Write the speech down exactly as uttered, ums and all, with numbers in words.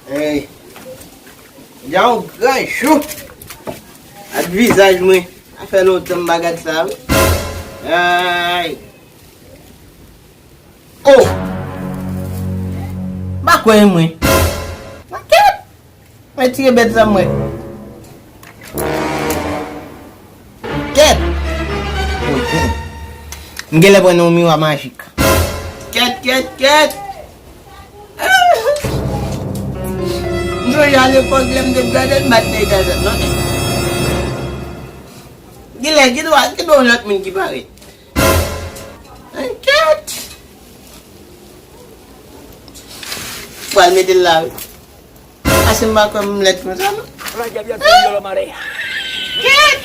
Hey. Deja yon gran jou. Ak vizaj mwen. Sa fè lontan m pa gad sa, wi. Ay. Oh! M pa kwè mwen. Kèt! Mwen tire bèt sa mwen. Kèt! M genlè pran nan yon miwa majik. Kèt, kèt, kèt! M sonje alepòk lè m te gade l, m pa t nan eta sa non. Genlè, gendwa, gendwa yon lòt moun ki parèt. Kèt! Pral mete l la, wi. Pase m pa kwè m lèd konsa, non. Kèt!